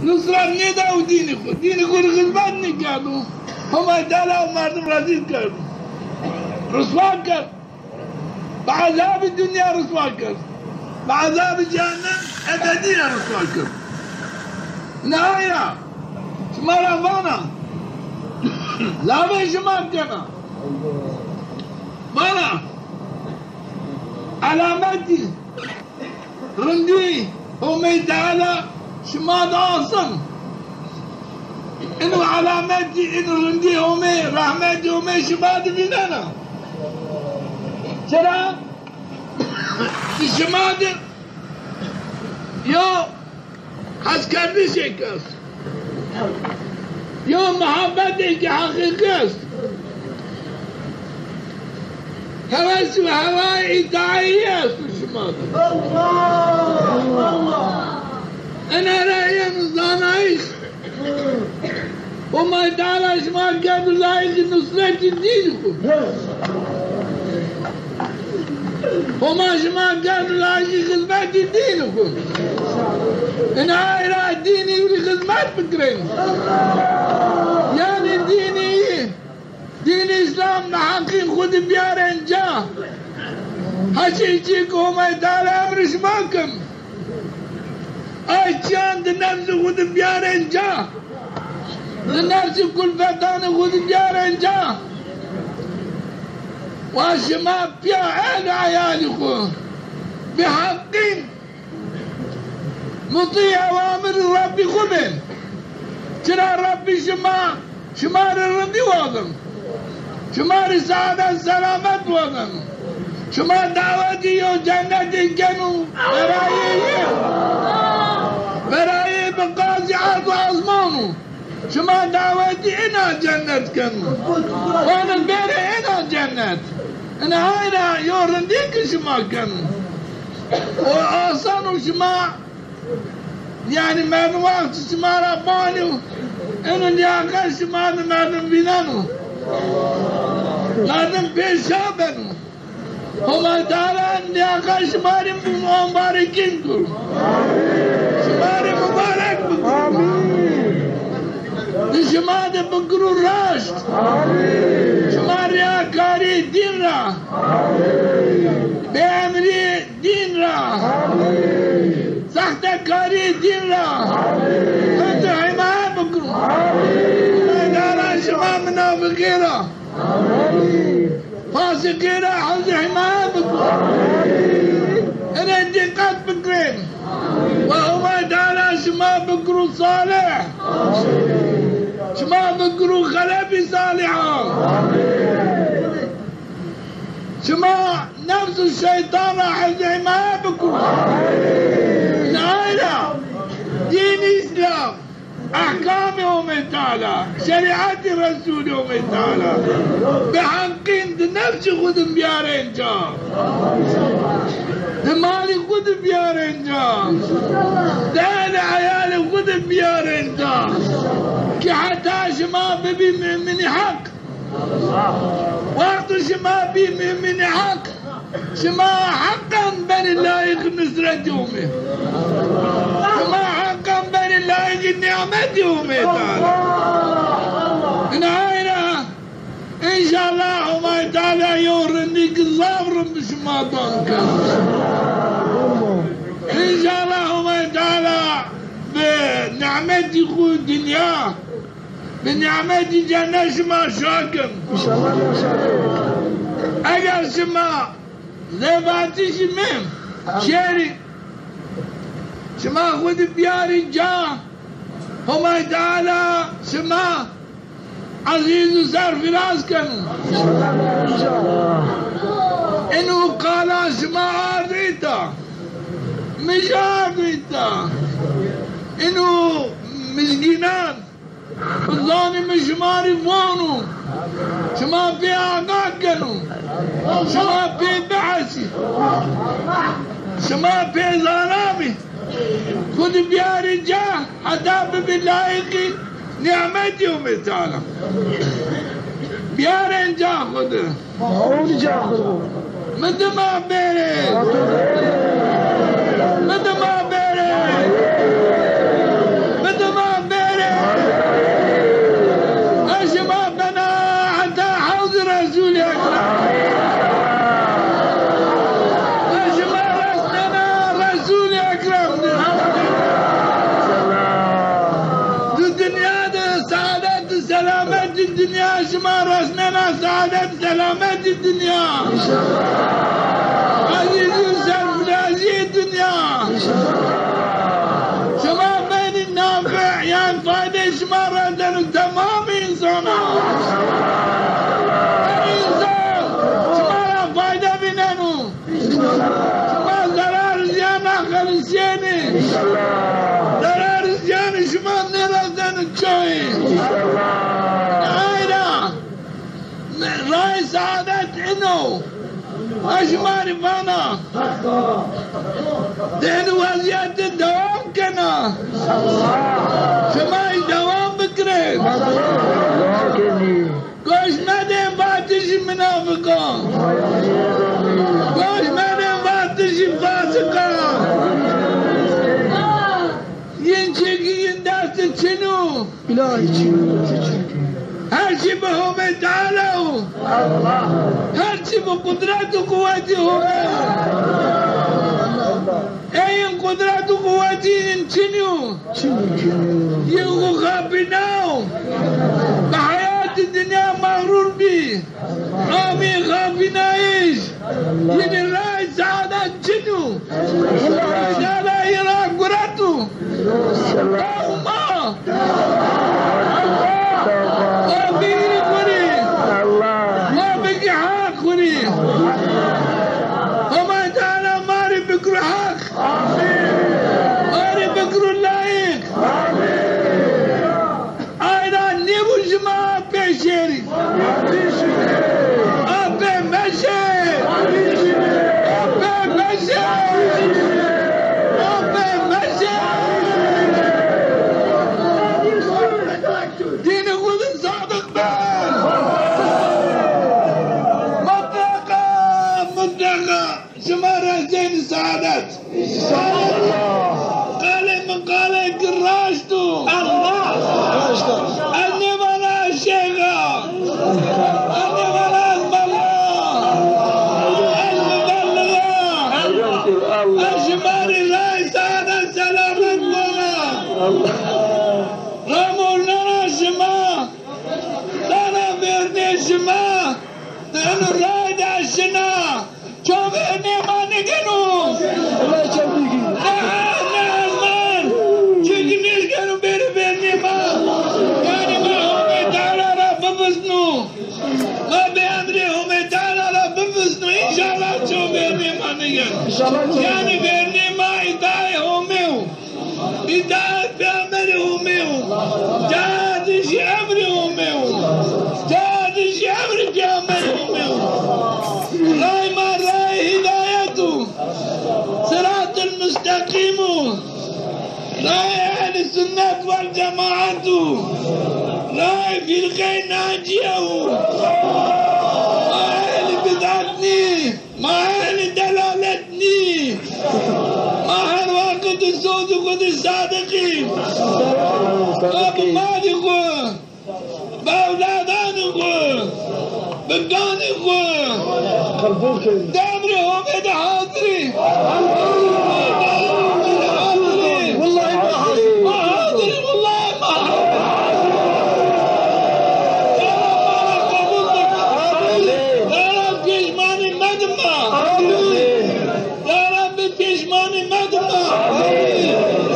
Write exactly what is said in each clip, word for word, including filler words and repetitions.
Nusret nêda û dînî xwu, dînî xwu rê xizmet nêkerdo. Homay Teala û merdim rezîl kerdo. Riswa kerd. Bi ezabê dinya riswa kerd. Bi ezabê cehennem ebedî ya riswa kerd. Nihaya şima ra vana, lavê şima kena. Vana, elametî rindî Homey Teala şima de asin. Ino elametî, ino rindî Homey, rehmetî Homey şima de vînena. Çira? Şima de yo heskerdişêk est. Yo muhabbetêkê heqîqî est. Heves û hewayê îtaîyî est şima de. Ena ra yeno zanayîş. Homay Teala şima kerdo layîqî nusretî dînî xwu. Homa şima kerdo layîqî xizmetî dînî xwu. Inay ra dînî rê xizmet bikerên. Yanî dînî, dînî Îslam bi heqîn xwu de biyarên ca. Heşê çî ke Homay Teala emrê şima ken. Ay çîyan di nefsê xwu de biyarên ca. Di nefsê kulfetanê xwu de biyarên ca. Wa şima pîya ehl û eyalî xwu bi heqîn mutî ewamirê Rebbî xwu bên. Çira Rebbî şima şima rê rindî wazeno. Şima rê seadet selamet wazeno. Şima dawetî yo cennetî keno berayê yê. Berayê bi qazî erd û ezman o. Şima dawetî ina cennet keno. Vano bêrê ina cennet. Ina ayra yo rindî ki şima keno. O asan o şima Yanî merdim wextî şima ra banî, eno lîyaqet şima de merdim vîneno. Merdim pê şa beno. Homay Teala lîyaqet şima rê mubarekîn kero. Şima rê mubarek bikero. Di şima de bikero raşt. Şima riyakarî dîn ra. Bêemrî dîn ra. Amîn. Sextekarî dîn ra. Amîn. Hewce hîmaye bikiro. Amîn. Meydan ra şima munafiqî ra. Amîn. Fasiqî ra hewce hîmaye bikiro. Amîn. Ene dîqet bikirên. Wa Homay Teala şima bikiro salih. Amîn. Şima bikiro xelefî salîhan. Amîn. Şima nefs û şeytan ra hewce hîmaye bikiro. Nayra dîn Îslam, ehkamê Homê Teala, şerîetê Resûlê Homê Teala bi heqîn di nefsê xwu de biyarên ca. Di malê xwu de biyarên ca. Di ehlê eyalê xwu de biyarên ca. Ki heta şima bibî muminî heq. Wexto şima bî muminî heq, şima heqan benî layîq nusretî Homê. Şima heqan benî layîq nîmetî Homê Teala. Inay ra, înşallah Homay Teala yo rindî ki zaf rind bi şima dan keno. Înşallah Homay Teala bi nîmetî xwu dinya Bi nîmetî cennet şima şa kin. Înşallah, înşallah. Eger şima zêvatişî mi şêrî, şima xwu di biyarî ca, Homay Teala şima ezîz û serfiraz keno. Înşallah, înşallah. Ino qala şima ard îta. Mi jî ard îta. Ino mizgînan Bizanî mi şima rê vano, şima pê aga keno, şima pê bihesî, şima pê zana bî. Xwu di biyarî ca heta bibî layîqî nîmetî Homê Teala. Biyarên ca xwu di. Awn ca xwu. Mi dima bêrê. Mi dima bêrê. Dinya şima resnena saadet selametî dinya. Ezîzî û serfirazîyê dinya. Şima benî nafi, yan fayde şima resneno temamî însana. Her însan şima ra fayde vîneno. Şima zerar zîyana xelisîyenî. Zerar zîyanî şima nêresneno çoyî. Ayra. Ray saadet ino. Ma şima rê vana. Di eno wezîyet de dewam kena. Şima yî dewam bikerê. Goş medê vatişî minafiqan. Goş medê vatişî fasiqan. Yin çekî yin dest çin o. Her çî bi Homê Teala o. Her çî bi qudret û quwetî Homê. Ê yin qudret û quwetî yin çin o. Yin xo xapînaw. Bi heyatî dinya mexrûr bî. Amî xapînayîş. Yin ray saadet çin o. Teala yi ra gureto. Daima. Ma bigîrî xwu rê. Ma bigî heq xwu rê. Homay Teala ma rê bikiro heq. Ma rê bikiro layîq. Ayra nêbo şima apê şêrî. Apê meşê. Apê meşê. Apê meşê. Dînê xwu de sadiq be. Mutleqa, mutleqa. Şima resnenî saadet. Qalê mi qalêk raşt o. Allah! Ez nêvana ez şêx a. Ez nêvana ez mela. Ez mubelich a. Ez şima rê ray saadet selamet vana. Ramo nana şima. Dana vernê şima. Di eno ray de şina. Ço vernê ma nêgeno. Allah çew bigî. Ne, ne ezman. Çunkî nêşkeno bêrê vernê ma. Yanî ma Homê Teala ra bibisno. Ma bi emrê Homê Teala ra bibisno. Înşallah ço vernê ma nêgeno. Înşallah ço. Yanî vernê ma îtaê Homê o. Îtaet pêxemberê Homê o. Cehadî jî emrê Homê o. Cehadî jî emrê pêxemberê Homê o. Ray ma rayê hîdayet o. Siratil musteqîm o. Rayê ehlî sunnet wel cemaet o. Rayê fîrqeyê nacîye o. Ma ehlî bid'et nî. Ma ehlî delalet nî. Ma her weqit û sozî xwu de sadiq î. Ma bi malî xwu, bi ewladanî xwu, bi ganî xwu, di emrê Homê de hazir î. Hazir î. Wellahî ma hazir î. Ma hazir î, wellahî ma hazir î. Ya Rab, ma ra qebul bik. Ya Rab, pêşmanî medi ma. Ya Rabbî pêşmanî medi ma.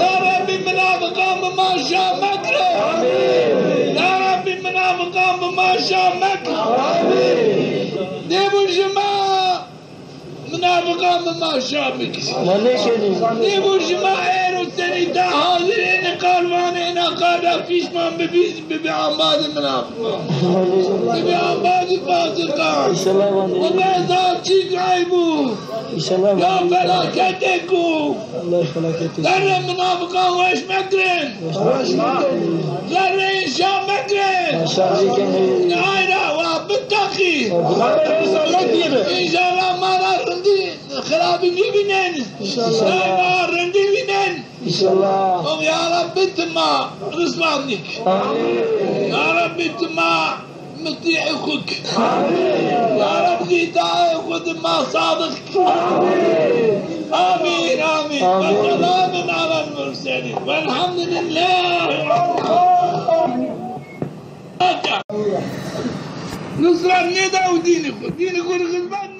Ya Rabbî minafiqan bi ma şa mekire. Ya Rabbî minafiqan bi ma şa mekire. Nêbo şima minafiqan bi ma şa bikir. Ma nêşenî. Nêbo şima êro senî de hazir ênê qal vanê, êna qal ra pîşman bibî, bibî embazê minafiqan. Bibî embazê fasiqan. Înşallah vanê. O beza çîk eyb o. Înşallah. Ya felaketêk o. Allah felaketêk. Zerrê minafiqan weş mekirin. Weş mekirin. Zerrê înşa mekirin. Înşa mekirin. Ay ra wa biteqî. Înşallah ma ra rindî xirabî nêvînen. Înşallah. Ay ra rindî vînen. Înşallah. O ya Rabbî ti ma rislandîk. Amîn. Ya Rabbî ti ma mutî'ê xwu k. Amîn. Ya Rabbî îtaê xwu de ma sadiq k. Amîn. Amîn, amîn. Amîn. Ve selamun alel murselîn. Velhamdulîllahî rabbil alemin. Islam nêdawo dînê xo. Dînê xo rê xizmet